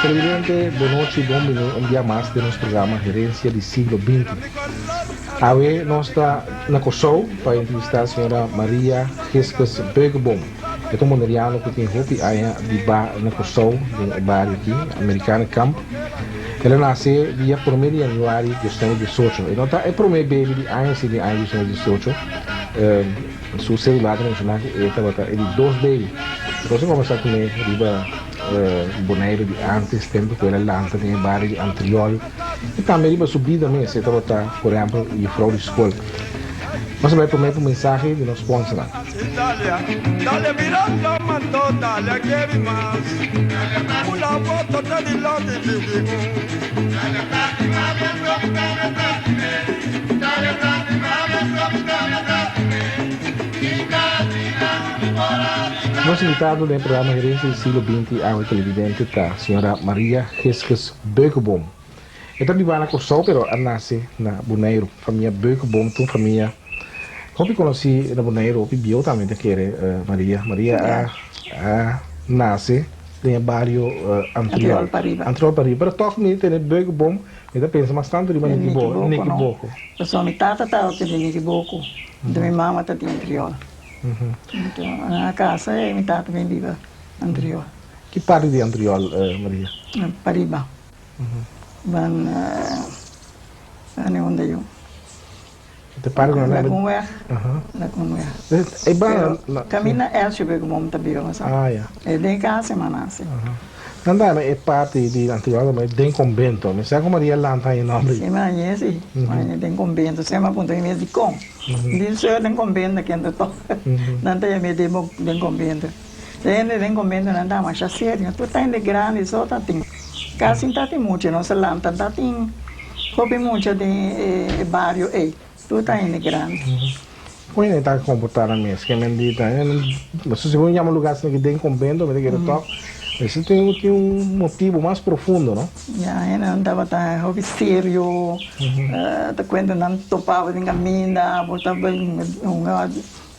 Televidente, bon nochi, bon bini un dia mas den nos programa Herencia di Siglo Binti. Awe nos ta na Kòrsou pa entrevistá señora Maria Giskus Beukeboom. E ta un boneriano ku tin hopi aña bibá na Kòrsou den e bario aki, Amerikanekamp. El a nase dia promé di yanüari 1918. E no ta e promé baby di aña si den aña 1918. Su cédula ta menshoná ku e tabata e di dos baby. Nos a kombersá kuné riba Boneiru di ántes, tempu ku el a lanta den e bario di Antriol i tambe riba su bida mes. E tabata, por ehèmpel, yefrou di skol. Nos a bai promé pa un mensahe di nos sponsornan. Nos invitado den e programa Herencia di Siglo Binti awe televidente ta señora Maria Gisges Beukeboom. E ta biba na Kòrsou pero a nase na Boneiru. Famia Beukeboom ta un famia hopi konosí na Boneiru, hopi bieu tambe ta kere Maria. Maria a nase den e bario Antriol. Antriol Pariba. Pero tòg mi tene Beukeboom mi ta pensa mas tantu riba Nikiboko. Pasobra mi tata tabata di Nikiboko, anto mi mama ta di Antriol. Anto na kasa mi tata bin biba Antriol. Ki parti di Antriol, Maria? Pariba. Ban ane unda yu. Te parti ku nan. Lagunweg. Lagunweg. E ban. Pero kaminda Elsje be ku mom ta biba masa. Ah ya. E den kas e man nase. Nan ta na e parti di Antigua ma den konbento. Mi sa ku Maria lanta e nomber. Si mi hañ'e si. Mi hañ'e den konbento. Semper a puntra mi mes dikon. Di suer den konbento ken ta toka. Nan ta yam'e den konbento. E hende den konbento nan ta masha serio. Tur ta hende grandi so ta tin. Kasi no ta tin mucha. Nos a lanta no ta tin hopi mucha den e bario ei. Tur ta hende grandi. Kon hende ta komportá nan mes? Ke men di ta hende si bo yama un lugar asina ki den konbento mi ta kere tòg mester tin tin un motibu mas profundo no? Ya hendenan tabata hopi serio ta kuenta nan topaba den kaminda bo ta bai hunga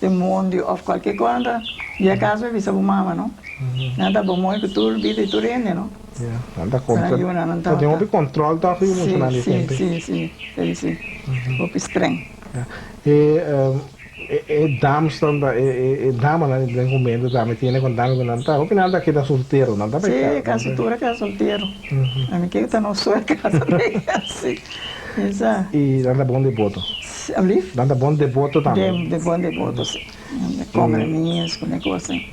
den mondi òf kualke cosa di akaso e bisa bo mama no nan ta bo mooi ku tur bida di tur hende no. Ya nan ta kontra ta tin hopi kontròl tòg riba muchanan di tempu. Si si si si hopi streng. E e damsnan ta e e damanan den konbento tambe tiene kontami ku nan ta hopi nan ta keda soltero nan ta Si kasi tur a keda soltero ami ke ta nos so a kasa si esa. I nan ta bon deboto. Alblief? Nan ta bon deboto tambe. De bon deboto si nan ta kome mis ku ne kos si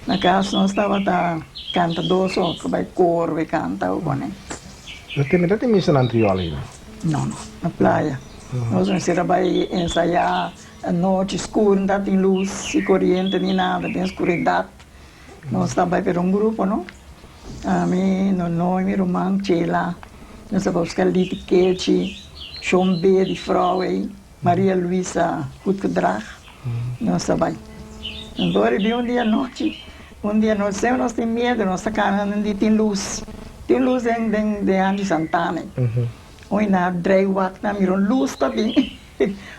na kas nos tabata kanta dos o ku bai kor bai kanta o kone. No te mira tin misa na Antriol aina? No no na playa. Nos mester a bai ensayá anochi skur, no tabatin lus i koriente ni nada, den skuridat. Nos ta bai pero un grupo no. Ami, Nonoy, mi ruman Chela, nos a bai buska Liti Kechi, Shon Be di frou ei, Maria Luisa Goedgedrag, nos a bai. Anto riba un dia anochi, un dia anochi semper nos tin miedu, nos ta kana nan di tin lus, tin lus den den Andy Santana ei. Oi na drei wak na mira un lus ta bin.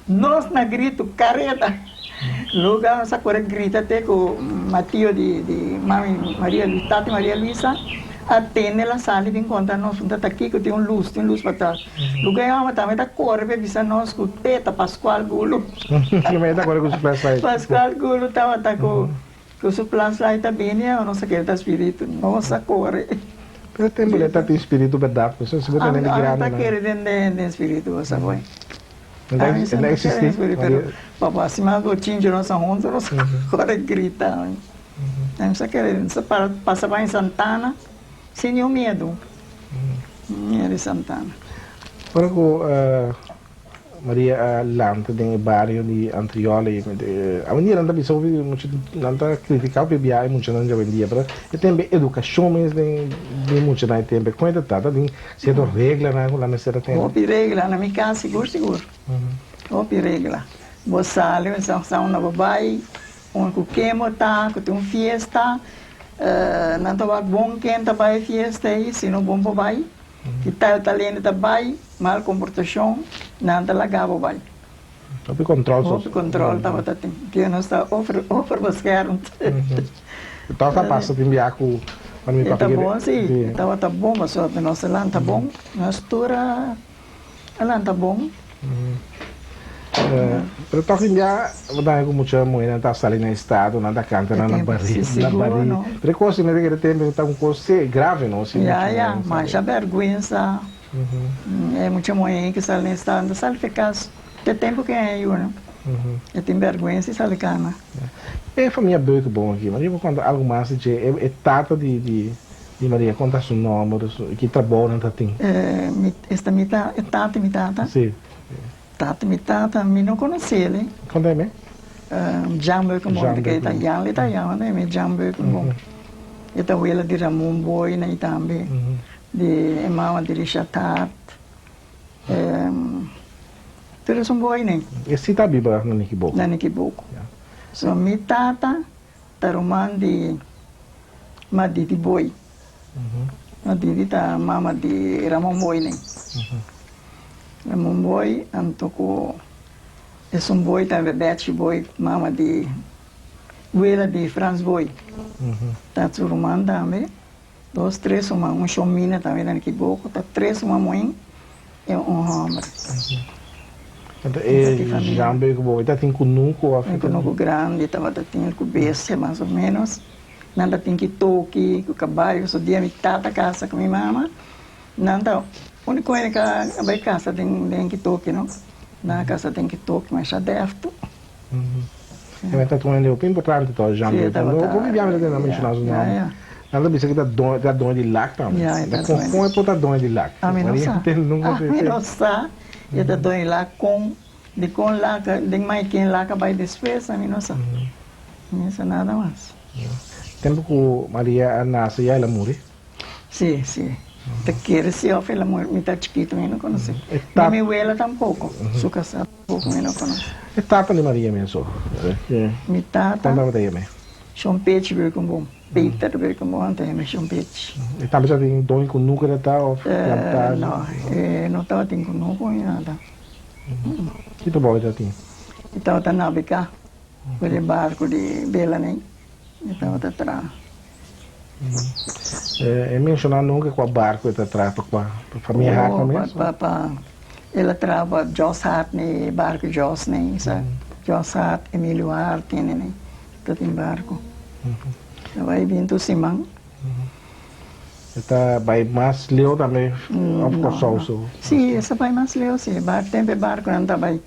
Nos na gritu kareda. Luga nos a kore grita te ku Matio di di mami Maria Luisa, tati Maria Luisa a tende la sali bin konta nos un ta kiko tin un lus, tin un lus patras. Luga e hòmber tambe ta kore pa bisa nos ku te ta Pascual Gulu. Ta kore ku su flashlight. Pascual Gulu tabata ku Ku su flashlight ta bini a nos a kere ta spiritu, nos a kore. Pero tempu le ta tin spiritu berdad, pasobra si bo tene di grandi nan. Ami ta kere den spiritu bo sa boy. E ta existi. Pero papa si mas bochincho nos a hunto nos a kore grita. Ami sa kere nos a pasa pa Santana sin niun miedu. Miedu di Santana. Ora ku Maria a lanta den e bario di Antriol y awendia nan ta bisa hopi mucha nan ta critica hopi bia e muchanan djawendia pero e tembe educacion mes den den muchanan e tembe con e ta trata tin cierto reglanan cu nan mester a tene. Hopi regla na mi cas sigur sigur hopi regla bo sali bo sa unda bo bay un cu ken bo ta cu tin un fiesta. Nan ta wak bon ken ta bai e fiesta ei, si no bon por bai. Ki tal tal hende ta bai, mal komportashon, nan ta laga bo bai. Hopi control so. Hopi control tabata tin. Ke nos ta over overbeschermd. Tòg ta pasa tin bia ku ora mi E ta papia bon si, e tabata bon pasobra nos a lanta bon. Nos tur a lanta bon. Pero tòg tin bia bo ta haña ku mucha muhernan ta sali na estado, nan ta kanta nan na bari, na bari. Pero e kos si mi ta kere tempu ta un kos grave no si mucha Ya ya, muhernan sali. Masha bèrgwensa. E mucha muhé ku sali na estado no ta sali fe kas. Te tempu ku e haña yu no. E tin bèrgwensa i sali kana. E famia Beukeboom aki, Maria por konta algu mas di dje? E tata di di Maria, konta su nòmber, su ki trabou nan ta tin? Esta mi ta e tata di mi tata? Si. Tata mi tata, mi no konosé el. Konta e me? Jan Beukeboom, ta kere ta Jan li ta yama mi Jan Beukeboom. E ta wela di Ramon Boy na i tambe. Di e mama di Richard Hart. Tur esun boy ne. E si ta biba na Nikiboko. Na Nikiboko. So mi tata ta ruman di Madidi Boy. Madidi ta mama di Ramon Boy ne. Ramon Boy anto ku esun boy tambe Betsy Boy mama di wela di Frans Boy. Ta su ruman tambe. Dos tres ruman, un shomina tambe na Nikiboko, ta tres ruman muhé i un hòmber. Anto e Jean Beukeboom e ta tin kunuku òf? Un kunuku grandi tabata tin ku bestia mas o ménos. Nan ta tin ki toki ku kabayo. So dia mi tata kasa ku mi mama, nan ta úniko hende ku a bai kasa den ki toki no. Nan a kasa den ki toki masha dèftu. E ta un hende hopi importante to Jean Beukeboom. Hopi bia mi ta tende menshona su nòmber. Nan ta bisa ku e ta doño di lak tambe. Kon e por ta doño di lak? Ami no sa. Ami no sa. E ta doño di lak kon, dikon lak, den mai ken lak a bai despues, ami no sa. Mi no sa nada mas. Tempu ku Maria a nase ya el a muri? Si, si. Ta kere si of el a muri, mi ta chikitu mi no konosé. Ni mi wela tampoko, su kasá tampoko mi no konosé. E tata di Maria mes so? Mi tata. Kon tabata yam'é? Shon Pechi Beukenboom, Peter Beukenboom anto yam'é Shon Pechi. E tambe sa tin doño kunuku ta ta of plantage? No, e no tabatin kunuku ni nada. Ki trabou e ta tin? E tabata nabegá ku e barku di bela nei, e tabata traha. E menshoná nunka kua barku e ta traha pa kua famia Hartman mes? Pa pa el a traha pa Jos Hart nei, e barku Jos nei, sa Jos Hart, Emilio Hart tene nei, ta tin barku. Ta bai bin tur siman. E ta bai mas leu tambe òf Kòrsou so? Si, e sa bai mas leu si, tempu e barkunan ta bai.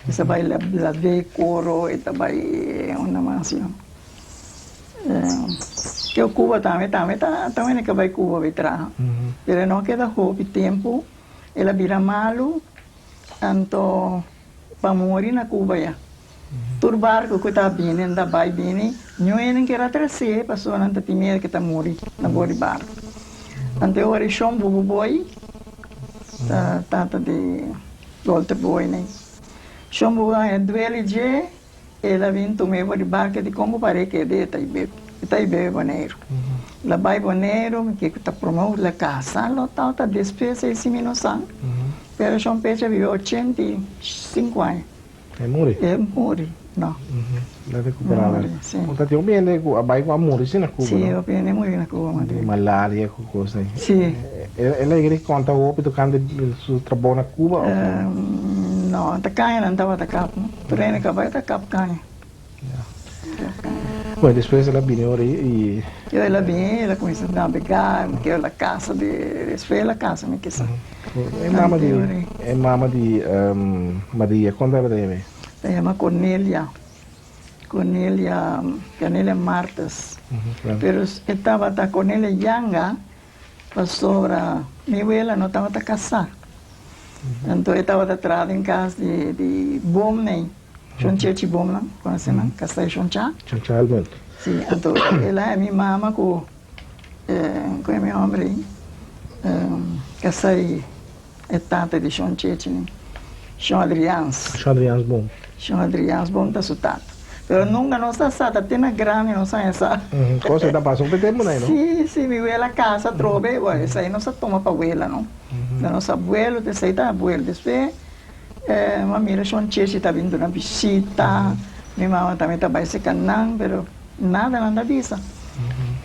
E ta bai Lavé, Coro, e ta bai unda mas yo. Keo Cuba tambe, tambe ta ta wende ke bai Cuba bai traha. Pero e no keda hopi tempu, el a bira malu, anto pa muri na Cuba ya. Tur barco ku ta bini nan ta bai bini, niun hende kier a tras'é pasobra nan ta tin miedu ke ta muri na bor di barco. Anto e ora e shon Bubu Boy ta tata di Walter Boy nei. Shon Bubu a haña duele dje, el a bin tum'é for di barco di kon ku par'é kede e ta e ta bebe Boneiru. El a bai Boneiru, mi ke ku ta promé la kasa lo tabata despues ei si mi no sa, pero shon Pechi a biba 85 aña. E muri? E muri, no. La recuperá. Muri, si. Ta tin hopi hende cu a bai cu a muri si na Cuba, Si, no? hopi hende muri na Cuba, ma Di malaria cu cos ai. Si. El a yega di conta hopi tocante su trabou na Cuba of no? No, ta caña nan tabata cap, no. Tur hende cu a bai ta cap caña. Bueno, despues el a bini ora i. Yo el a bini, el a kuminsá nabegá, mi kere la kasa di, despues el a kasa mi kisa. E mama di, e mama di Maria, kon tabata yama? Ta yama Cornelia, Cornelia, Cornelia Martes. Pero e tabata Cornelia Yanga pasobra mi wela no tabata kasá. Anto e tabata traha den kas di di Bomney. Shon Chechi Bomnan, conoce nan? Casa di Shon Cha. Shon Cha Helmut. Si, anto el a mi mama cu cu e mi homber ey, casa di e tata di Shon Chechi, Shon Adriaans. Shon Adriaans Bom. Shon Adriaans Bom ta su tata. Pero nunca nos a sa, ta te na grandi nos a haña sa. Cosa ta pasa hopi tempo na no? Sí, sí, mi wela casa atrobe, bueno, esei nos a toma pa wela, no? Ta nos abuelo, ta esei ta abuelo. Despues mi a mira shon Chechi ta bin duna bishita, mi mama tambe ta bai seca nan, pero nada nan ta bisa.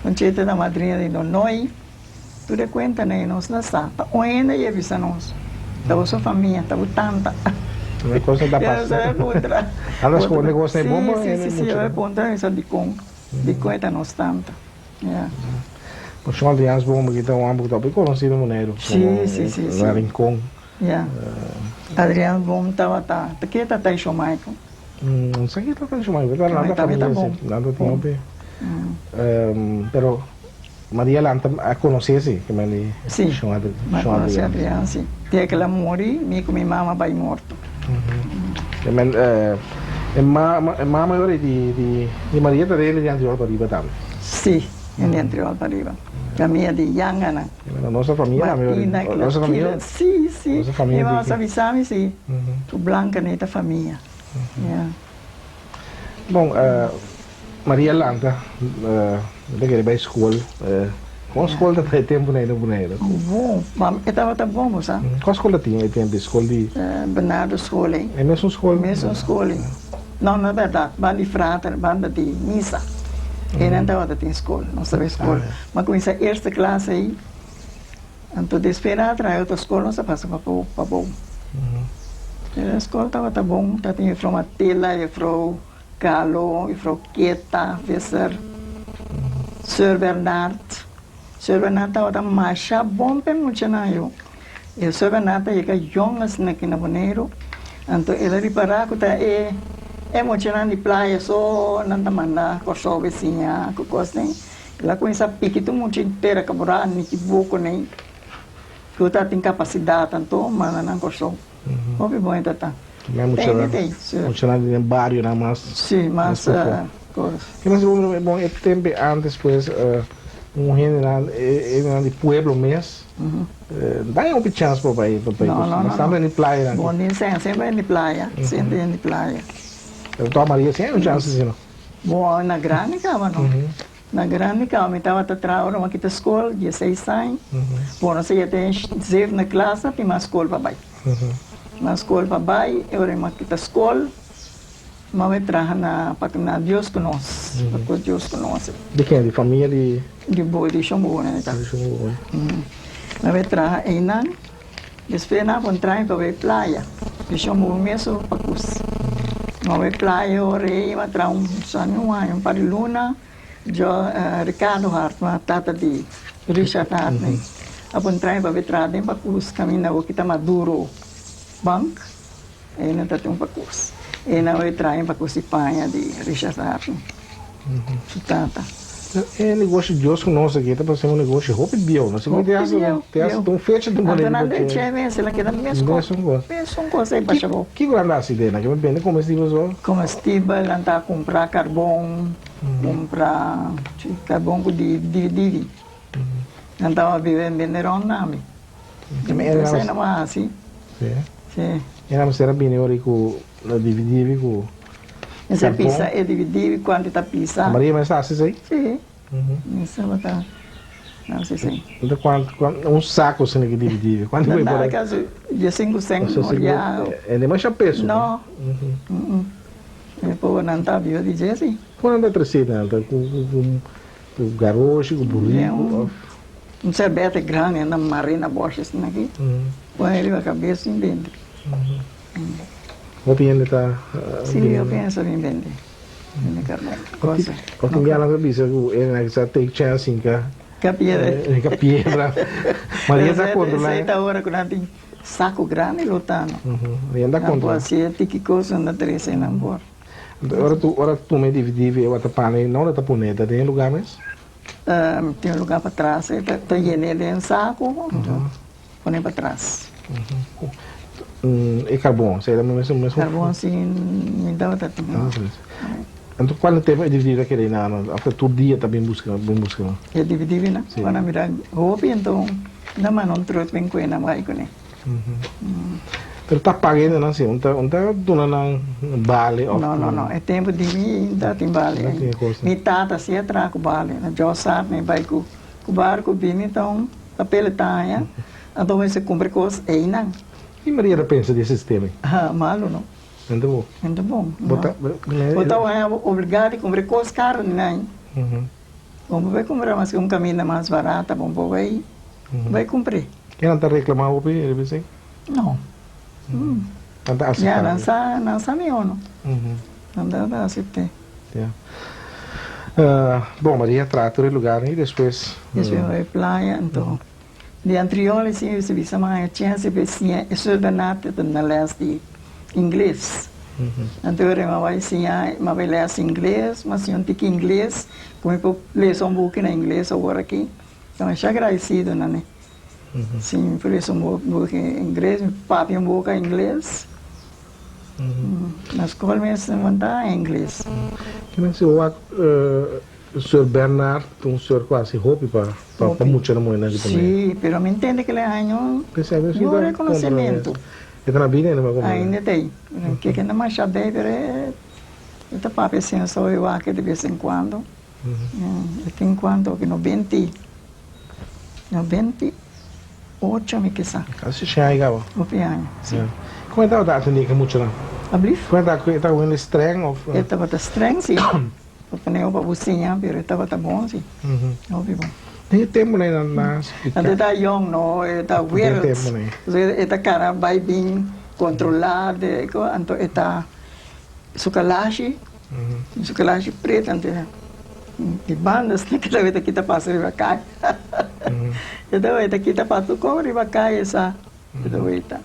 Shon Chechi ta madrina di Nonoy. Tur e cuenta na e nos na sa. Ta un hende y a bisa nos. Ta boso famia, ta bo tanta. E cosa ta pasa. Anda sconde cos na e bomba. Si, si, si, si. Puntra mi sa dicon. Dicon e ta nos tanta. Ya. Bo shon Adriaans Bomba ki ta un homber cu ta hopi conoci na Boneiru. Si, si, si, si. Na Rincon. Ya. Adriaans Bomba tabata, ta ke ta ta shon Michael? No sa ke ta ta shon Michael, pero nan ta famia si. Nan ta tin hopi. Pero. Maria Lanta a conoce si, ke men di Si, Shon Adri, m'a Shon conoce Adrian. Adrian si. Dia ke el a muri, mi ku mi mama bai morto. Ke men e mama, e mama yora di di di Maria ta rende di Antriol pariba tambe. Si, hende di Antriol pariba. Famia di Yanganan. Ke men nos famia tambe yora di, Martina, nos famia, Clotilde, si, si. nos famia Mi mama di sa bisa mi si, ku Blanca nei ta famia. Ya. Bon, Maria lanta, mi ta kere bai skol. Kon skol ta e tempu na Boneiru? Bon, ma e tabata bon, bo sa. Kon skol ta tin e tempu? Skol di. Bernardo School ei. E mesun skol? Mesun skol ei. No, no bèrdat. Banda di frater, banda di misa. Einan tabata tin skol. Nos ta bai skol. Mi a kuminsá eerste klas ei. Anto despues nan a traha otro skol, nos a pasa pa bou. Pero e skol tabata bon. Tabatin jufrou Matila, jufrou Galo, jufrou Keta Visser, Seur Bernard. Seur Bernard tabata masha bon pa e muchanan yo. E Seur Bernard ta yega yong asina aki na Boneiru. Anto el a ripará ku ta e e muchanan di playa so nan ta manda Kòrsou bisiña ku kos den. El a kuminsá piki tur mucha entera kaburá niki buku nei ku ta tin kapasidat anto manda nan Kòrsou. Hopi bon e ta ta. Tei tei. Muchanan di den barionan mas. Si, mas kos. Ke mas bon e tempu antes pues un hendenan e hendenan di pueblo mes no tin hopi chans pa bai pa bai No, no, no. Mas tantu hende di playa nan. Bon den semper hende di playa, semper hende di playa. Pero tòg Maria si hay un chans asina no. Bo na grandi caba no. Na grandi caba mi tabata traha ora mi a kita scol, dieseis aña. Bo no sa ya den zevende klas tin mas scol pa bay. Mas scol pa bay, e ora mi a kita scol, mi a bay traha na pa na Dios Conoce, pa cu Dios Conoce. Di ken? Di famia di? Di bo di Shombo nan ta. Di Shombo. Mi a bay traha eynan. Despues nan a kontra mi pa bai playa. Mi shon bo mesun pa kus. Mi a bai playa ora ei mi a traha un sani un aña, un par di luna. Jo Ricardo Hartman, tata di Richard Hartman, a kontra mi pa bai traha den pakus kaminda awor ki ta Maduro Bank. Ei nan ta tin un pakus. Ei nan a bai traha den pakus di paña di Richard Hartman, su tata. E negoshi Dios ku nos aki ta parse un negoshi hopi bieu. No sé te hasta te hasta un fecha te pone Anto nan drecha e mes, el a keda mes kos. Mesun kos. Mesun kos ei basha bo. Kiko nan ta hasi den? Nan ke bende komestibel so? Komestibel, nan ta kumpra karbon, kumpra karbon ku di divi. Nan tabata biba bende rònt tambe. Esei nan a hasi. Si. Si. E nan mester a bini ora ku divi divi ku. Mester pisa e divi divi kuantu ta pisa. Maria mester hasi esei? Si. Mester tabata hasi esei. Enton kuantu kuantu un saku asina ki divi divi kuantu ku e por. Na kaso diesinku sen ya. E demasha peso. No. E pobernan ta biba di dje si. Kon nan ta trese nan ta ku ku garoshi ku buriku of. Un serbete grandi anda mari na boshi asina aki. Pone riba kabes sin bende. Hopi hende ta Sí, hopi hende sa bin bende. Bende karbon. Cosa. Hopi biaha nan ta bisa ku e nan sa take chance hinka. Ka piedra. Hinka piedra. Maria ta kontrola. Esei ta ora ku nan tin saku grandi lotano. Maria ta kontrola. Nan por hasi e tiki kos nan ta trese nan por. Anto ora tu ora tuma e divi divi e wata pane no ora ta pone ta den e lugar mes? Tin un lugar patras e ta yene den saku pone patras. E karbon esei ta mesun mesun. Karbon si mi tabata tin. Anto kuantu tempu e divi divi ta keda einan of ta tur dia ta bin buska bin buska nan? E divi divi nan ora mira hopi enton nan manda un truk bin kue nan bai kune. Pero ta paga hende nan si, un ta un ta duna nan bale of. No no no, e tempo di mi ainda tin bale. No tin cosa. Mi tata si a traha cu bale, na Josap mi bay cu cu barco bini enton papel e ta haña, anto mester cumpra cos eynan. Ki Maria ta pensa di e sistema ei? Ha, malo no. No ta bon. No ta bon, Bo ta, no. Bo ta haña bo obliga di cumpra cos caro di nan. Bo por bay cumpra mas un caminda mas barata, bo por bay bay cumpr'e. Ke nan ta reclama hopi riba esei? No. Nan ta acepta. Ya, nan sa, nan sa mihor no. Nan ta acept'e. Ya. Bon, Maria traha tur e lugarnan y despues. Despues mi bay playa, anto di anterior si mi bisa mi haña chance pa e siña e Sor Bernard ta na les di ingles. Anto ora mi a bai siña, mi a bai les ingles, mi a siña un tiki ingles, ku mi por lesa un buki na ingles awor aki. Mi masha agradesido na mi. Si mi por lesa un buki ingles, mi papia un boka ingles. Na skol mes mi ta ingles. Kinan si bo wak Sor Bernard ta un sor ku hasi hopi pa pa mucha na muhernan di Bonaire. Sí, pero mi ntende ku el a haña un bon rekonosementu. E ta na bida ainda pa Ainda ta ei. Ke ke ta masha bei pero e ta papia asina so e wak de bes en kuando. E tin kuanto ki 90, 98 mi kisa. Kasi shen aña kaba. Hopi aña, si. Kon e tabata atendé ku e muchanan? Ablief? Kon e tabata, e tabata hende streng of? E tabata streng si. Bo pone pa bo siña, pero e tabata bon si. Hopi bon. Den e temponan ei nan a splika. Anto e ta yong no, e ta wereld. Den e temponan ei. Pasobra e ta kana bai bin kontrolá de ko, anto e ta su kalashi, su kalashi pretu anto di banda asina ke ta kita pasa riba kaya. E ta weta kita pasa tur kon riba kaya sa, e ta weta.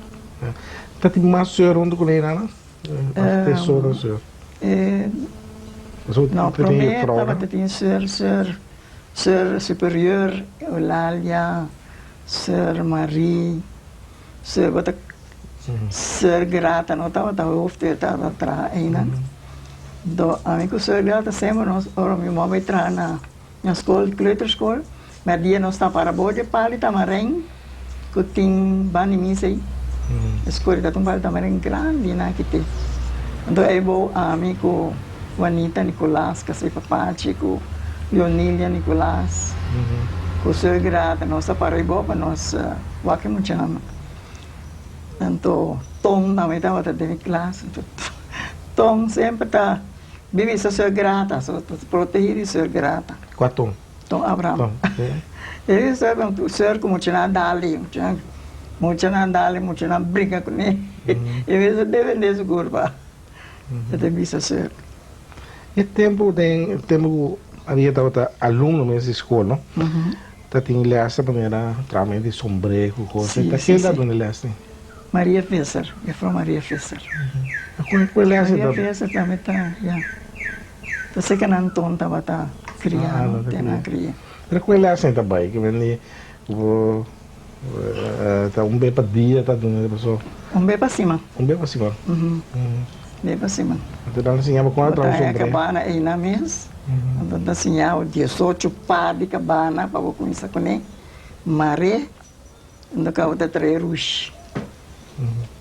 Ta tin mas seur huntu ku Leirana? Tesoro seur. No, promé tabata tin seur, seur, seur superior Eulalia, seur Marie, seur bo ta seur Grata no tabata hoofd, e tabata traha einan. Do ami ku seur Grata semper nos ora mi mama bai traha na na skol, kleuterschool, Merdia nos ta para bou dje pali tamarein ku tin banda di misa ei. E skol ta un pali tamarein grandi na kite. Anto ei bou ami ku Juanita Nicolas kasei papachi ku Leonilia Nicolas ku suegra ta nos ta para ei bou pa nos wak e muchanan. Anto Ton tambe tabata den e klas. Anto Ton semper ta bin bisa suegra ta protehi di suegra ta. Kua Ton? Don Abraham. E ser ku muchanan dal, muchanan dal, muchanan brinka kuné. E mester defendé su kurpa. E ta bisa ser. E tempu den e tempu ku Maria tabata alumno mes di skol no, ta tin lès ta manera trahamento di sombré ku kos. Ta ken ta duna e lès tin? Maria Visser, juffrouw Maria Visser. Ku e lès Maria Visser tambe ta, ya. Ta seka nan ton tabata kria no te nan kria. Pero ku e lèsnan ta bai ke men di bo ta un be pa dia ta duna di paso. Un be pa siman. Un be pa siman. Be pa siman. Anto nan ta siña bo kon a traha un sombré. Bo ta haña kabana einan mes. Anto nan ta siña bo 18 par di kabana pa bo kuminsá kuné. Maré Anto cabo ta trae rush.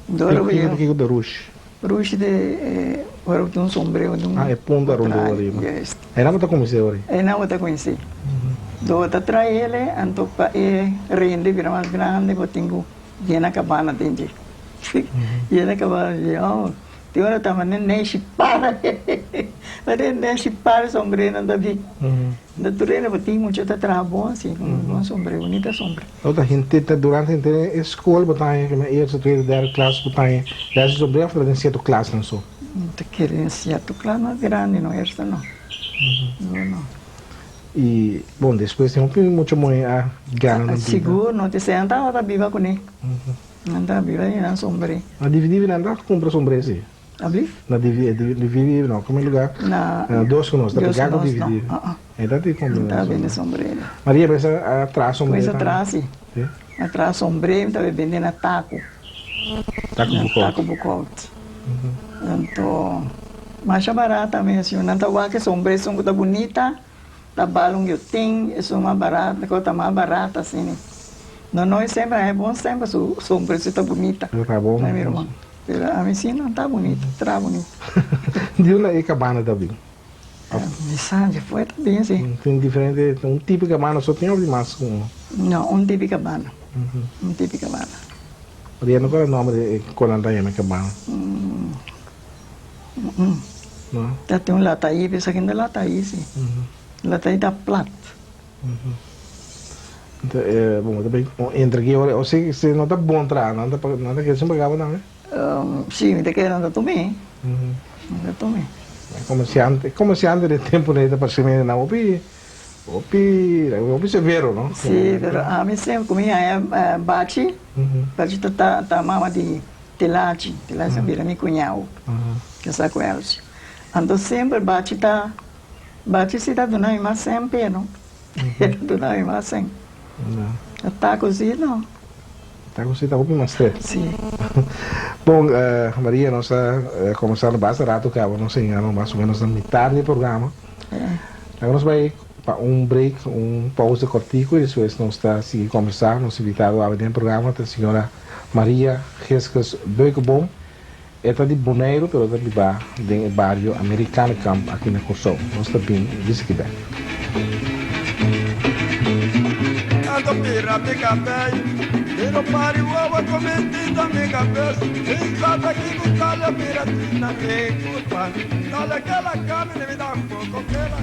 Dor bo yega. Kiko ta rush? Rush de ora bo tin un sombrero di un. Ah, e punta rond ori. Juist. Einan bo ta cumins'é ori? Einan bo ta cumins'é. Dor bo ta trae ele, anto pa e rende bira mas grandi bo tin cu yena cabana den dje. Yena cabana den dje. Oh, tin ora ta manda neshi para. Manda neshi para sombreronan ta bin. Na tur hende bo tin mucha ta traha bon asi, bon sombre, bunita sombre. Ota hende ta durante henter e skol bo ta haña kende eerste, tweede, derde klas bo ta haña ya si sombre of ta den sierto klasnan so? Ta kere den sierto klas mas grandi no, eerste no. No no. I bon despues tin hopi mucha muhé a gana nan bida. Sigur no, te esei nan tabata biba kuné. Nan tabata biba di nan sombre. Na divi nan ta kumpra sombre si? Ablief? Na DVD no, come lugar? Na Dos conos, ta pega cu DVD. E ta di come. Ta bende sombrero. Maria pensa a traha sombrero. Pensa traha si. A traha sombrero, ta bende na taco. Taco Boekhout. Taco Boekhout. Anto, masha barata mes, nan ta wak e sombrero esun cu ta bunita, ta bal un yotin, esun mas barata, cu ta mas barata asina. No no semper a bon semper su sombrero ta bunita. Ta bon. Mi ruman. Pero ami si no ta bunita, tra bunita. Di unda e cabana ta bin? Mi sa dje fue ta bin si. Tin diferente, un tipo di cabana so tin of di mas cu uno? No, un tipo di cabana. Un tipo di cabana. Maria no kore nomber di e con nan ta yama e cabana? No? Ta tin un lataí, pensa kin ta lataí si. Lataí ta plat. Anto e bon ta bay entra aki ora o si si no ta bon traha nan ta nan ta keda sin paga bo tambe? Si mi ta keda nan ta tum'é. Nan ta tum'é. Comerciante comerciante den tempo nei ta parse mi nan hopi hopi hopi severo no. Si pero ami semper ku mi haña bachi bachi ta ta mama di Telachi Telachi a bira mi cuñao kasa ku Elsie anto semper bachi ta Bachi si ta duna mi mas sen pero e ta duna mi mas sen. E taco si no. Taco si ta hopi mas stret. Si. Bon, Maria nos a comenzá no basta rato caba nos a yega mas o menos na mitad di e programa. Laga nos bai pa un break, un pausa cortico y despues nos ta sigui combersa. Nos invitado awe den e programa ta señora Maria Giskus Beukeboom. E ta di Boneiru pero ta biba den e bario Amerikanekamp aki na Kòrsou. Nos ta bin disi ki bèk. Tanto pira mi cabey, pero pari wawa comentita mi cabes, sin plata ki cu talla pira tina mi culpa, talla que la camine mi tampoco que la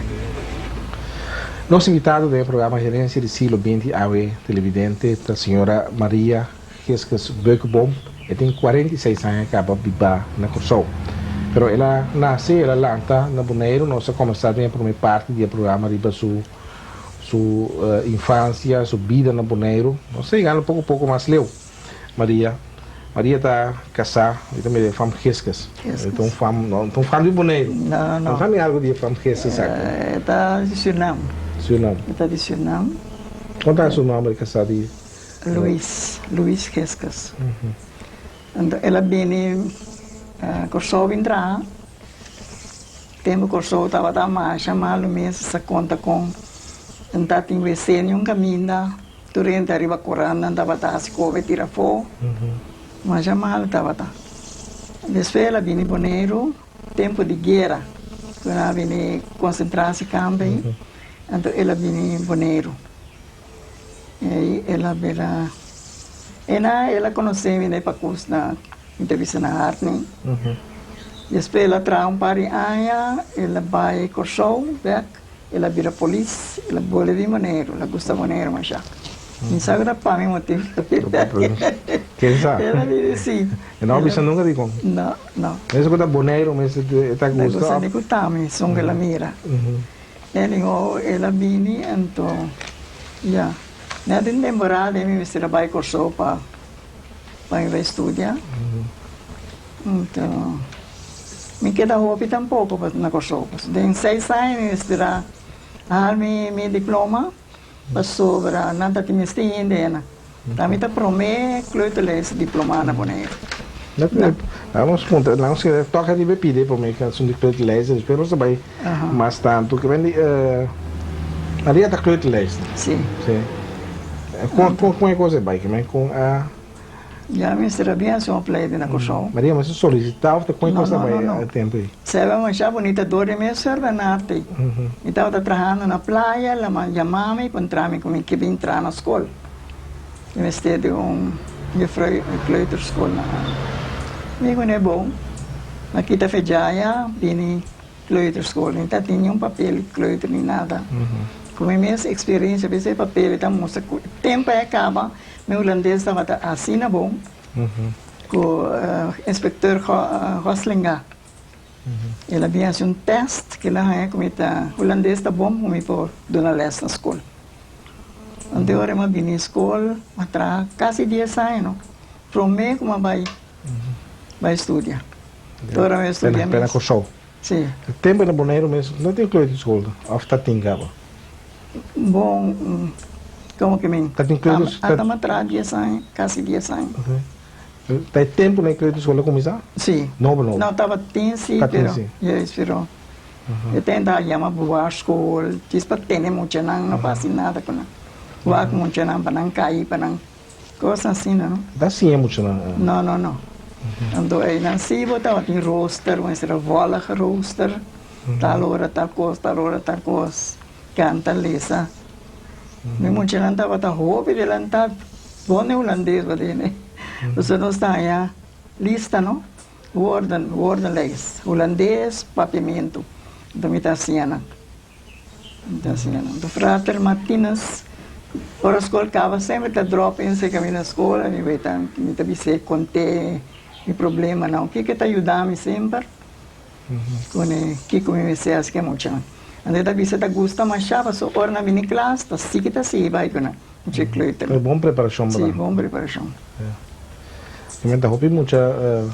Nos invitado den e programa Herencia di Siglo Binti awe televidente ta señora Maria Giskus Beukeboom, e tin 46 aña kaba bibá na Kòrsou. Pero el a nase, el a lanta na Boneiru. Nos a komensá den e promé parti di e programa riba su su infansia, su bida na Boneiru. Nos ta yegando poko poko mas leu. Maria, Maria ta kasá, mi ta mira e fam Giskus. E ta un fam, no ta un fam di Boneiru. No, no. Konta mi algu di e fam Giskus aki. E ta di Surinam. Surinam. E ta di Surinam. Konta su nòmber di kasá di. Luis, Luis Giskus. Anto el a bini Kòrsou bin traha. Tempu Kòrsou tabata masha malu mes, sa konta kon nan tatin wc niun kaminda, tur hende ariba koran nan tabata hasi kobe tira afó, masha malu tabata. Despues el a bini Boneiru, tempu di guera, ku nan a bini konsentrasiekamp ei, anto el a bini Boneiru. Ei el a bira e el a konosé mi na e pakus na entrevista na Hartney. Despues el a traha un par di aña, el a bai Kòrsou bèk, el a bira polis, el a bole di Boneiru, el a gusta Boneiru masha. Mi sa ku ta pa mi motibu el a bira. Ken sa? El a bira si. E no a bisa nunka dikon? No, no. Mester ku ta Boneiru mester e ta gusta. Ta gusta di ku ta mi, esun ku el a mira. Anyhow, el a bini anto ya. Net den temporada mi mester a bai Kòrsou pa pa mi bai studia. Anto mi keda hopi tampoko pa na Kòrsou. Pasobra den seis aña mi mester a haal mi mi diploma pasobra nan ta tin mester hende ena. Ta mi ta promé kleuterles diplomá na Boneiru. Vamos puntra, nos kere toka riba e pida e promé asuntu di kleuterles, despues nos ta bai mas tantu. Ke men di Maria ta kleuterles. Si. Si. Kon kon e kos e bai? Ke men kon a. Ya mester a bin hasi un opleiding na Kòrsou. Maria mester solisitá òf ta kon e kos ta bai e tempu ei? Seba masha bunita dor di mi servenate. Mi tabata trahando na playa, el a yama mi pa ntra mi ku mi ke bin traha na skol. Mi mester di un juffrouw di kleuterschool na Mi ku ne bon. Mi a kita fedjaya bini kleuterschool. Mi ta tin niun papel di kleuter ni nada. Ku mi mes eksperensia bes e papel ta mustra ku e tempu a kaba mi hulandes tabata asina bon ku inspekteur Goslinga el a bin hasi un tèst ku el a haña ku mi ta hulandes ta bon ku mi por duna lès na skol. Anto ora mi a bini skol mi a traha kasi dies aña no prome ku mi a bai bai studia. Anto ora mi a studia mes. Pena Kòrsou. Si. E tempu na Boneiru mes no tin kleuterschool òf ta tin kaba? Bon komo ke mi Ta tin kleuters. Ata mi a traha dies aña kasi dies aña. Ta e tempu na e kleuterschool a kuminsá? Si. Nobo nobo. No tabatin si Tatin pero si. Yes pero. E tenta a yama buwarschool djis pa tene muchanan no pa hasi nada ku nan. Wak muchanan pa nan kai pa nan. Kos asina, no? Ta siña mucho nan? No, no, no. Anto einan si bo tabatin rooster, bo mester a vòlg rooster, tal ora tal kos, tal ora tal kos, kanta, lesa. Mi muchanan tabata hopi delantá, bon den hulandes bo tene. Pasobra nos ta haña lista, no? Woorden, woordenlijst, hulandes, papiamentu. Anto mi ta siña nan. Mi ta siña nan. Anto frater Martinus, ora skol kaba semper ta dròp in serka mi na skol, mi bai ta, mi ta bis'é kont'é mi problemanan. Kiko ta yuda mi semper? Pone kiko mi mester hasi ku e muchanan. Anto e ta bisa ta gusta mashá pasobra ora nan bini klas ta sigui ta sigui bai ku nan mucha kleuter. E bon preparashon bo Si, bon preparashon. Mi menta hopi mucha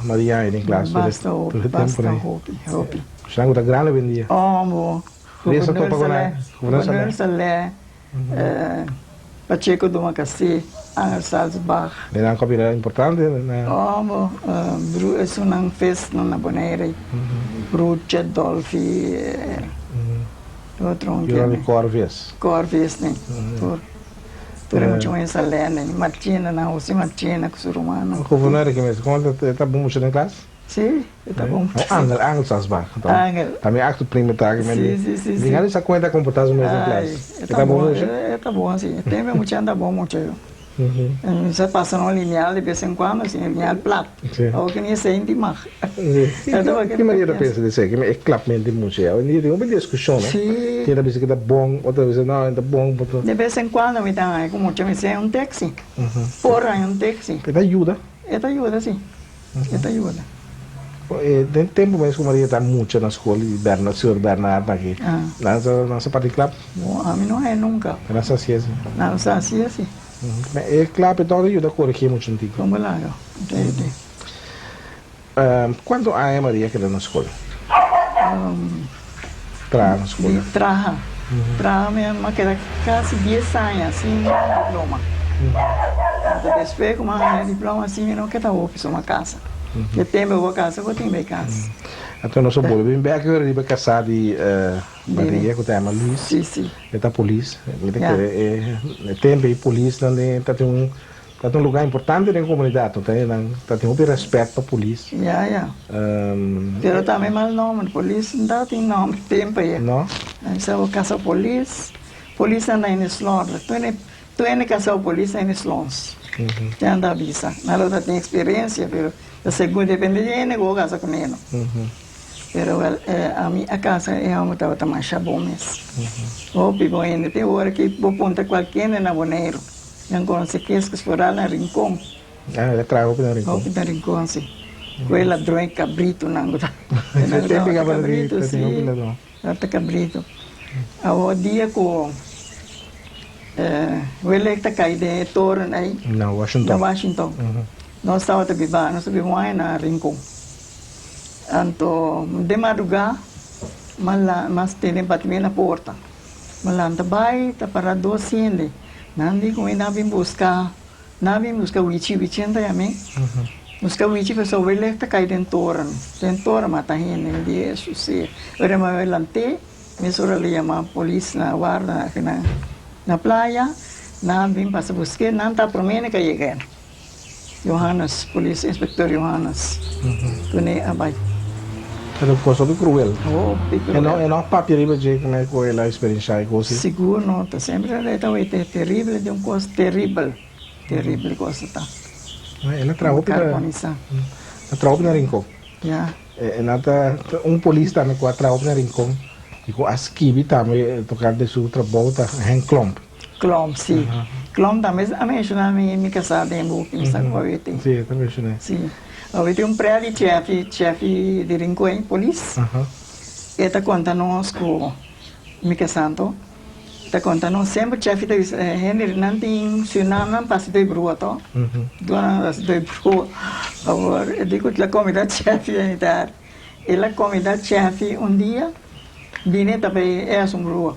Maria ei den klas tur Basta hopi, e tempu basta ei. hopi, hopi. Muchanan ku ta grandi oyendia. Oh bo, Resa topa ku nan. Gouverneur Saleh. Gouverneur Saleh. Pacheco Domacassé, Angel Salzbach. Den nan kopi era importante na. Oh bo, bru esunnan festnan na Bonaire, Bruche, Dolfi, otro un Yora di Corvies. Corvies ne, tur. Tur e mucha muhé sa lene, Marchena nan, Jose Marchena ku su rumannan. Gouverneur ki mes, komo ta ta bon mucha den klas? Sí, e ta bon. Oh, Angel, Angel Salzbach. Angel. Ta mi acto prima ta aki. Sí, sí, sí. Mi gana sa cuenta comporta su mes den klas. E ta bon mucha. E ta bon, sí. Tembe mucha anda bon mucha yo. Mi sa pasa un lineal de bes en cuando, así, lineal plat. Sí. Awor ki ni esei di mag. Sí. Ki manera ta pensa di esei? Ki e klapment di mucha. Hoy en dia tin hopi discusion, no? Sí. Tin ta bisa ki ta bon, otro ta bisa no, e ta bon. De bes en cuando mi ta haña ku mucha mi sea un taxi. Por haña un taxi. E ta yuda. E ta yuda, sí. E ta yuda. Den tempu mes ku Maria ta mucha na skol di Bernard, señor Bernard aki, nan sa nan sa parti klap? Bo, ami no haña nunka. Nan sa hasi asi? Nan sa hasi asi. Ma e klap e tòg ta yuda koregí mucha un tiki. Kon bo laga? Ta yuda. Kuantu aña Maria keda na skol? Traha na skol. Di traha. Traha mi a keda kasi dies aña sin diploma. Anto despues ku mi a haña diploma si mi no keda hopi suma kasa. E tempu bo kasa bo tin bay kas. Anto nos a bolbe bin bek riba kasa di Maria ku ta yama Luis. Si si. E ta polis. Mi ta kere e tempu ei polisnan den ta tin un Ta un lugar importante den comunidad, no ta nan ta tin hopi respet pa polis. Ya, ya. Pero tambe mal nomber, polis no ta tin nomber tempo ya. No. Nan bisa bo casa polis, polis anda in e slòder, tur e tur hende casa bo polis ta in e slons. Te anda bisa. Nan lo ta tin experiencia pero ta segun depende di hende ku bo casa ku ne no. Pero wel ami a casa e homber tabata masha bon mes. Hopi bon hende. Te ora ki bo puntra kualke hende na Boneiru. Nan conoce Keskus foral na Rincon. Ah, el a traha hopi na Rincon. Hopi na Rincon, si. Cu e ladron e cabritonan cu ta. E tempo cabrito, si. Tabata cabrito. Awor dia cu Welek ta cay den e toren ey. Na Washington. Na Washington. Nos tabata biba, nos ta biba un aña na Rincon. Anto den madruga, mas tene batimi na porta. Mi lanta bai ta para dos hende. Nan di ku mi nan bin buska, nan bin buska wichi, wichi nan ta yam'é. Buska wichi pasobra welek ta kai den toren, den toren mata hende. Mi di Hesus si. Ora mi lant'é, mesora lo yama polis na warda aki na na playa, nan bin pasa busk'é, nan ta promé na ka yega. Johannes, polis inspector Johannes, kuné a bai. Pero cos hopi cruel. Hopi cruel. E no, e no a papia riba dje kuné ku el a experienciá e cos ei? Sigur no, ta semper e ta wete terrible di un cos terrible, terrible cos ta. El a traha hopi na, Carbonisa. a traha hopi na Rincon. Ya. E nan ta un polis tambe ku a traha hopi na Rincon i ku a skibi tambe tokante su trabou ta Henk Klomp. Klomp, si. Klomp tambe a menshoná mi mi kasá den buki, mi sa ku awe tin. Si, e ta menshoná. Si. Awe tin un prea di chefi, chefi di Rincon, polis. E ta konta nos ku mi kasá anto, ta konta nos semper chefi ta bisa hende nan tin Surinam nan pasa dor brua to. Dor nan pasa dor brua. Awor e di ku la komida chefi a mitar. El a komida chefi un dia, bini ta bay e haci un brua.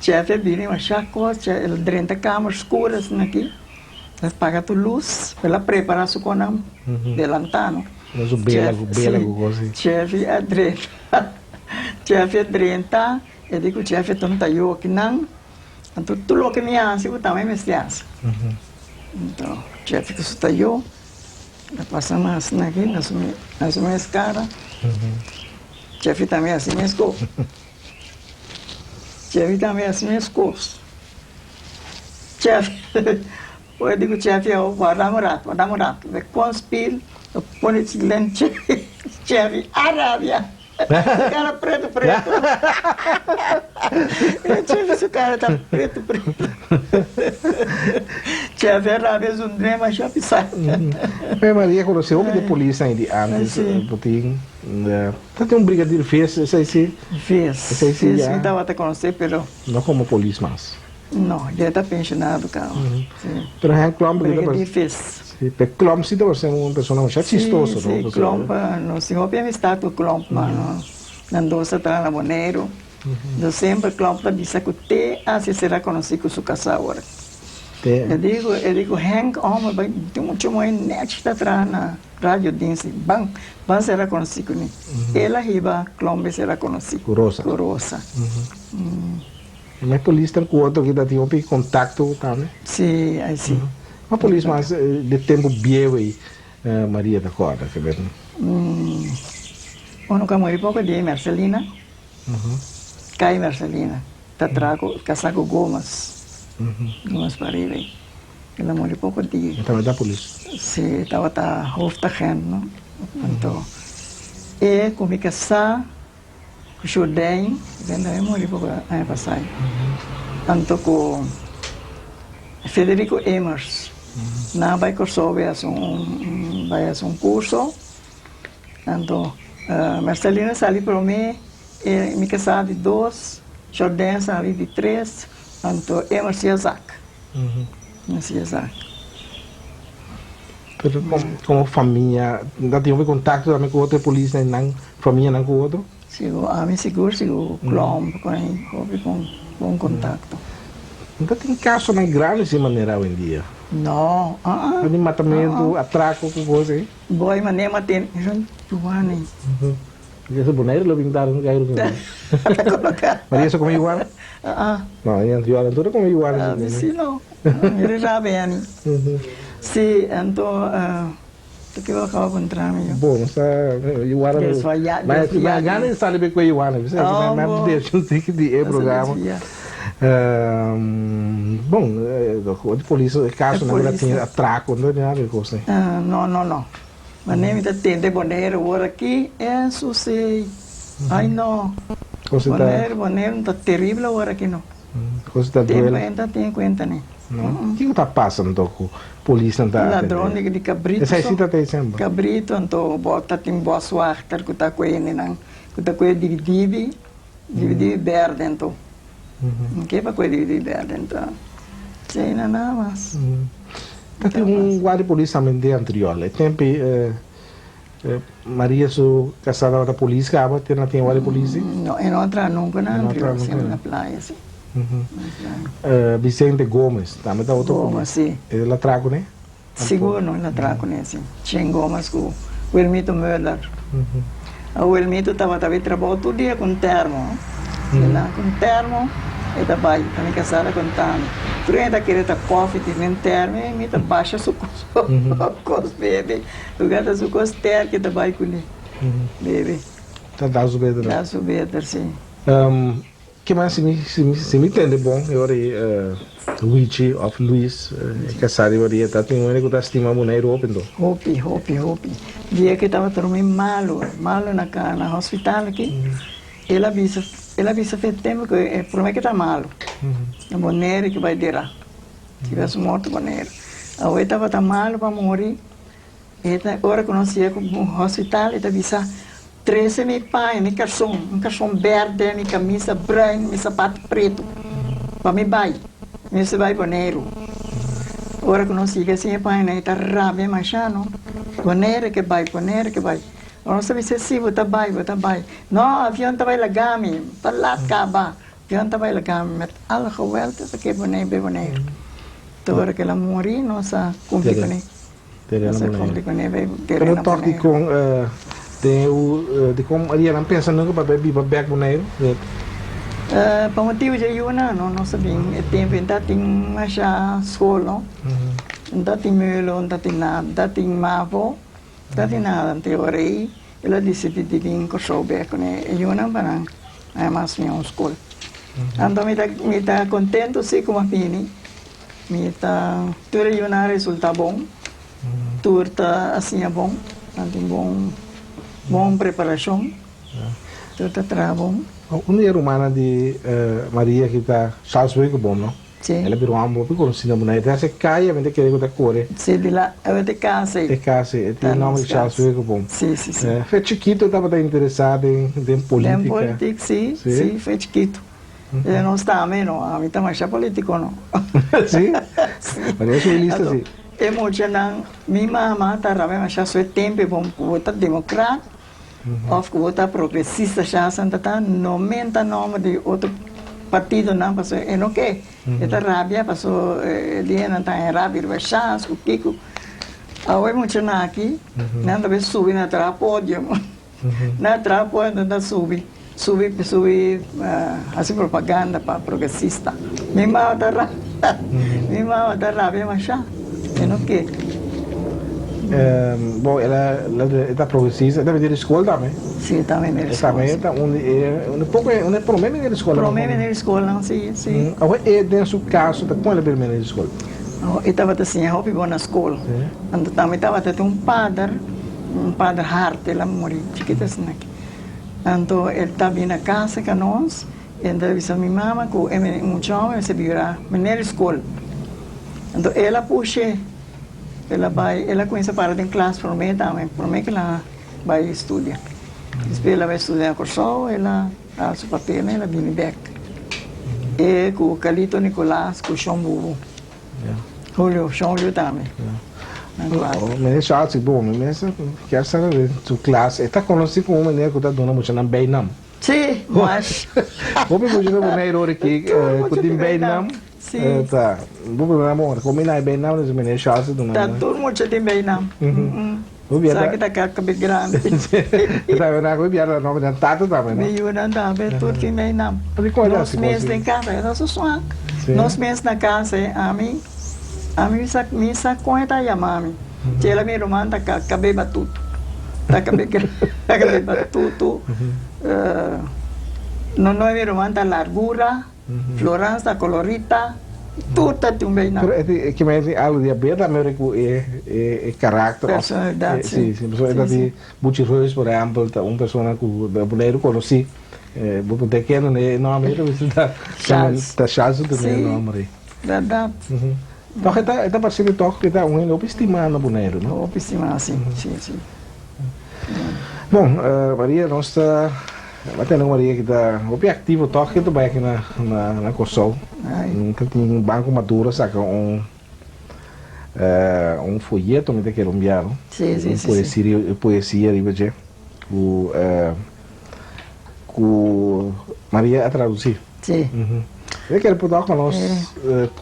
Chef a bini masha kos, el drenta kamer skur asina aki, el paga tur lus, el a prepara su konan delanta no. Su bela ku bela ku kos si. Chef a drenta, chef a drenta, e di ku chef a tonta yoki nan. Anto tur loke mi hasi bo tambe mester hasi. Anto Jeffy ku su tayo a pasa mas na aki na su na su mes kara. Jeffy tambe hasi mes kos. Jeffy tambe hasi mes kos. Jeffy ora di ku Jeffy a warda un rato warda un rato mi kon spil mi pone lent Jeffy Jeffy a rabia. Su cara preto preto. Chef su cara ta preto preto. Chef e rabia es un drema sha pisa. Pe Maria conoce hopi de polis ahí di antes. Botin. Ta tin un brigadier Vis esei si. Vis. Esei si ya. Vis mi tabata conoce pero. No como polis mas. No, ya ta pensionado caba. Pero Henk Klomp. Brigadier Vis. Sí, pe Klomp sí tabata ser un persona masha chistoso, no? Sí, sí, Klomp, nos tin hopi amistad cu Klomp, ma nan dos ta traha na Boneiru. Entonces semper Klomp ta bisa cu te haci sera conoci cu su casa awor. Te. E dico, e dico, Henk, homber, bay tin mucha muhe nechi ta traha na Radio Dienst, ban, ban sera conoci cu mi. El a hiba Klomp bay sera conoci. Cu Rosa. Cu Rosa. Ma e polisnan cu otro ki ta tin hopi contacto tambe? Sí, ay sí. Ma polis mas de tempo bieu ei Maria ta corda ke ben? Uno cu a muri poco di Mercelina, Cai Mercelina, ta traha cu casa cu Gomes, Gomes pa riba ei. El a muri poco di. E tabata polis? Sí, e tabata hoofdagent, no? Anto e cu mi casa. Ku Jourdain, den tambe muri poko aña pasá. Anto ku Federico Emers. Nan a bai Kòrsou bai hasi un bai hasi un kurso. Anto Mercelina sali promé, e mi kasá di dos, Jourdain sali di tres, anto Emers ya zak. Emers ya zak. Pero como famia, nan tin hopi contacto tambe cu otro polisnan y nan famianan cu otro? Sigur, ami sigur sigur Klomp con e hopi bon bon contacto. No ta tin casonan grandi así manera awendia? No, ah ah. Di matamento, atraco cu cos así? Boy manera maten, Juan. Eso Bonaire lo bin dar un gairo con Maria so come iguana? Ah ah. No, iguana, tur ta come iguana. Ami si no. Mi rabia ani. Si, anto ta kiba acaba puntra mi yo. Bo, no sa iguana. Desvaya, desvia. Ma gana di sali be cu e iguana. Bisa ki mi a desvia un tiki di e programa. Bon, di polis e casonan cu ta tin atraco, no ta nada di cos ei. No, no, no. Manera mi ta tende Bonaire awor aki, eso si. Ay no. Bonaire, Bonaire no ta terrible awor aki no. Cos ta Ten duel. cuenta, ten cuenta ni. No? Kico ta pasa anto cu polisnan ta atende? Ladron di cabrito Esai so. si ta ta esemba. Cabrito anto bo ta tin boswachter cu ta cu hendenan cu ta cu e dividibi, dividibi berde anto. Ke pa cu e dividibi berde anto. Esei na nada mas. Ta tin un guardia polis tambe den anterior. E tempo ei Maria su casá tabata polis caba, te na tin guardia polis ei? No, e no a traha nunca na anterior, siempre na playa si. Vicente Gomez tambe ta otro polis. Gomez, si. El a traha cune? Sigur no, el a traha cune si. Chen Gomez cu Wilmito Muller. A Wilmito tabata bay trabou tur dia cu un termo. El a cu un termo e ta bay, ta mi casá ta contami. Tur hende ta kere ta koffie tin den termo y mi ta basha su cos bebe. Lugar ta su cos sterke ta bay cune bebe. Ta da su beter. Da su beter, si. Ke mas si mi si mi tende bon e ora ei Wichi of Luis e kasá di Maria ta tin un hende ku ta stima Boneiru hopi anto. Hopi, hopi, hopi. Dia ke tabata drumi malu, malu na ka na hospital aki, el a bisa el a bisa fe tempu ku e prome ke ta malu, na Boneiru ke bai dera, si bai su morto Boneiru. Awe tabata malu pa muri, e ta ora ku nos yega hospital e ta bisa, Trese mi paña, mi karson, un karson berde, mi kamisa bruin, mi sapato pretu, pa mi bai. Mi mester bai Boneiru. Ora ku nos yega sin e pañanan e ta rabia masha no. Boneiru ke bai, Boneiru ke bai. Ora nos ta bisa si, bo ta bai, bo ta bai. No, avion ta bai laga mi, ta lat kaba. Avion ta bai laga mi met al geweld esaki ke Boneiru bai Boneiru. Te ora ku el a muri nos a kumpli kuné. Pero tòg dikon den e dikon Maria nan pensa nunka pa bai biba bèk Boneiru? Pa motibu dje yunan no nos a bin e tempu ei ta tin masha skol no no ta tin meulo no ta tin nada no ta tin mavo no ta tin nada anto e ora ei el a disidi di bin Kòrsou bek kuné e yunan pa nan haña mas mihó skol anto mi ta mi ta kontentu si ku mi a bini mi ta tur e yunan a resulta bon tur ta a siña bon nan tin bon bon preparashon. Tur ta traha bon. Un di e rumannan di Maria ki ta Charles Beukeboom, no? Si. El a bira un homber hopi conoci na Bonaire. Ta haci caya mi ta kere cu ta core. Si, di la awor e casa ey. E casa ey. E tin e nomber di Charles Beukeboom. Si, si, si. Fe chikito e tabata interesa den politica. Den politic, si, si, fe chikito. E nos tambe no, ami ta masha politico no. Si? Maria su lista si. E muchanan, mi mama ta rabia masha su e tempo e bon cu bo ta democrat. Of ku bo ta progresista sha santa ta no menta nomber di otro partidonan pasobra e no ke. E ta rabia paso e dianan ta haña rabia riba shas ku kiko. Awe muchanan aki nan ta bai subi na traha podium. Na traha podium nan ta subi subi subi hasi propaganda pa progresista. Mi mama ta rabia mi mama ta rabia masha e no ke. Bon el a e ta progresista e ta bini di skol tambe. Si e ta bini di skol. E tambe ta un di e un di poko un di prome bini di skol. Prome bini di skolnan si si. Awor e den su kaso ta kon el a bini bini di skol? E tabata siña hopi bon na skol. Anto tambe tabata tin un pader un pader hard el a muri chikito asina aki. Anto el ta bini na casa ka nos y el ta bisa mi mama cu e mucha homber mester bira meneer di school. Anto el a pushe, el a bay, el a cuminsa para den klas prome tambe, prome cu el a bay studia. Despues el a bay studia na Corsou, el a haal su papelnan, el a bini bek. E cu Carlito Nicolaas cu Shon Bubu. Julio, Shon Julio tambe. Nan klas. Oh, meneer Charles, si bon, mi mester kier sa den su klas, e ta konosí komo un meneer ku ta duna muchanan beinam. Sí, mas. Hopi mucha ta pone eror aki ku tin beinam. Sí. Ta, bo pone nan bon, kombiná e beinam, entonces meneer Charles ta duna Ta nan. tur mucha tin beinam. Sa ki ta kaka bit grandi. Ta bernad ku mi biaha ta nomber di nan tata tambe no? Mi yunan tambe tur tin beinam. Nos mes den kasa e ta su smak. Nos mes na kasa e ami ami mi sa mi sa kon e ta yama mi. Chela mi ruman ta kabe batutu. Ta kabe ta kabe batutu. Nonoy mi ruman ta largura. Florans ta colorita, tur ta tin un beinan. Pero e ke men tin algo di haber tambe ku e e karakter of Personalidad, si. Si, si. Pasobra e ta di Buchi Reus por ehempel ta un persona ku Boneiru konosí. Bo por ta kende e nomber ei ta bisa ta Charles. Ta Charles ta e nomber ei. Si, bèrdat. Tòg e ta e ta parse mi tòg ku e ta un hende hopi stimá na Boneiru, no? Hopi stimá, si, si, si. Bon, Maria nos ta Bo tende un Maria ki ta hopi aktivo tòg ke ta bai aki na na Kòrsou. Ta tin Banko Maduro a saka un un foyeto mi ta kere un biaha no. Un poesia poesia riba dje ku ku Maria a tradusí. Mi ta kere por tòg pa nos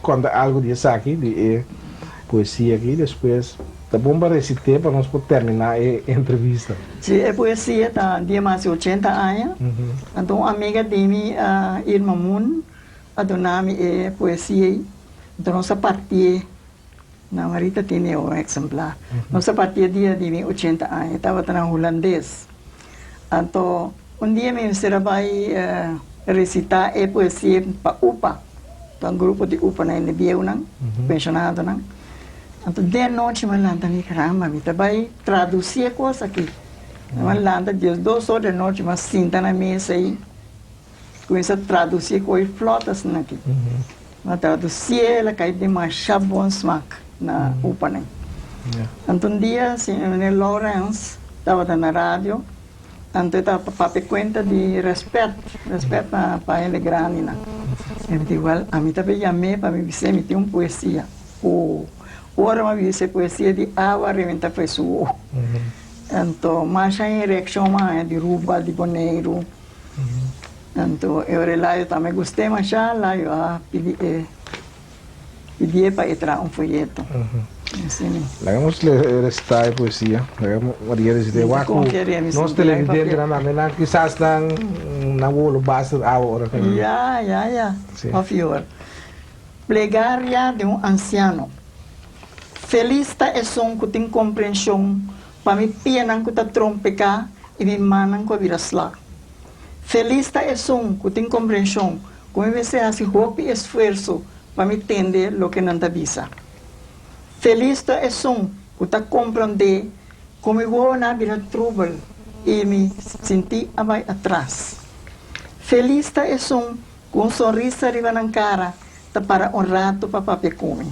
konta algu di esaki di e poesia aki despues. Ta bon pa resité pa nos por terminá e entrevista. Sí, e poesia ta di mas di ochenta aña. Anto un amiga di mi, Irma Moon, a duna mi e poesia ei. Anto nos a partié, na Marita tene un eksemplar. Nos a partié dia di mi ochenta aña, e tabata na hulandes. Anto un dia mi mester a bai resitá e poesia pa upa, pa un grupo di upa na hende bieunan, penshonadonan. Anto den nochi mi a lanta mi caramba mi ta bai traduci e cos aki. Mi a lanta diesdos or den nochi mi a sinta na mesa ei cuminsa traduci e coy flot asina aki. Mi a traduci el a cay demasha bon smak na upanan. Anto un dia meneer Lawrence tabata na radio anto e tabata papia cuenta di respet, respet pa hende grandinan. Mi di well ami ta bay yam'e pa mi bis'e mi tin un poesia. Ku ora mi a bisa e poesia di awa reventa fue su wowo. Anto masha e reakshon mi a haña di Ruba, di Boneiru. Anto e ora Eladio tambe gust'é masha, Eladio a pidi e pidié pa e traha un foyeto. Asina. Laga nos resta e poesia. Laga Maria desde Mi ta wak ku konfia riba mi nos sinti laga televidente papia. nan tambe nan kisas nan nan wolo basta awa ora ku Ya, ya, ya. Si. Of yor. Plegaria di un ansiano. Felis ta esun ku tin komprenshon pa mi pianan ku ta trompeká i mi mannan ku a bira sla. Felis ta esun ku tin komprenshon ku mi mester hasi hopi esfuerso pa mi tende loke nan ta bisa. Felis ta esun ku ta komprondé ku mi wowonan a bira trubel i mi sintí a bai atras. Felis ta esun ku un sonrisa riba nan kara ta para un ratu pa papia ku mi.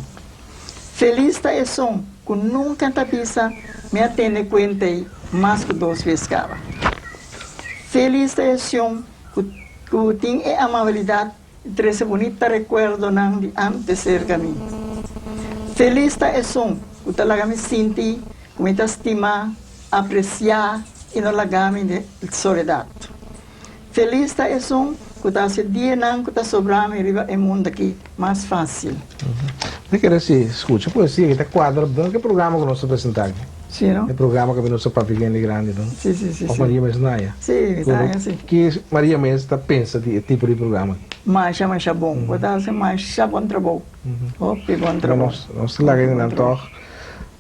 Felis ta esun ku nunka ta bisa mi a tene kuenta ei mas ku dos bes kaba. Felis ta esun ku tin e amabilidat I trese bunita rekuerdonan di ántes serka mi. Felis ta esun ku ta laga mi sinti ku mi ta stimá, apresiá i no laga mi den soledat. Felis ta esun ku ta hasi dianan ku ta sobra mi riba e mundu akí mas fásil. Mi kere si skucha poesia ki ta kuadra bon ku e programa ku nos ta presentá aki. Sí, no? E programa ku nos ta papia hende grandi, no? Sí, sí, sí, Of sí. Maria mes na ya? Sí, mi ta haña sí. Ki Maria mes ta pensa di e tipo di programa aki? Masha, masha bon. Bo ta hasi masha bon trabou. Hopi bon trabou. Nos, nos ta laga hendenan tòg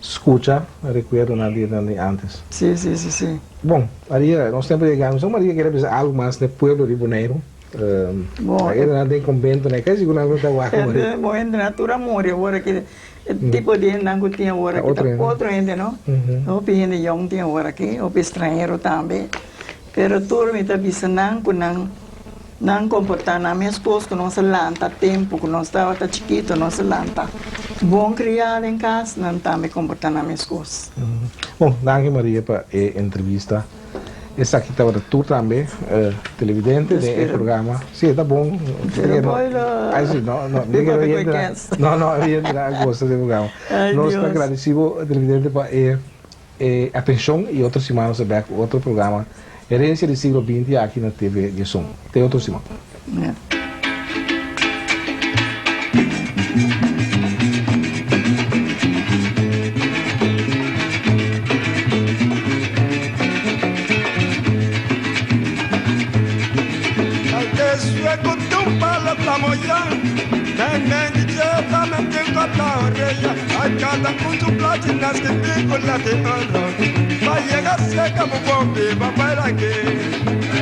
skucha rekuerdonan di nan di ántes. Sí, sí, sí, sí. Bon, Maria, nos tempu a yega. Mi sa Maria kere bisa algu mas na e pueblo di Boneiru. Bon. Hendenan den konbento nan, kai sigur nan lo ta wak Maria. Bon, hendenan tur a muri awor aki. E tipo di hendenan ku tin awor aki ta otro hende no. Hopi hende yong tin awor aki, hopi estranhero tambe. Pero tur mi ta bisa nan ku nan nan komportá nan mes kos ku nos a lanta tempu ku nos tabata chikito nos a lanta bon kriá den kas nan tambe komportá nan mes kos. Bon, danki Maria pa e entrevista. Esaki tabata tur tambe televidente den e programa. Si, e ta bon. Pero boy lo. Ay si, no, no. Mi quiero oyente No, no, oyente a gosta di e programa. Ay Nos ta Dios. agradeci bo televidente pa e e atencion y otro siman nos ta bek cu otro programa Herencia di Siglo Binti aki na TV Diesun. Te otro siman. Yeah.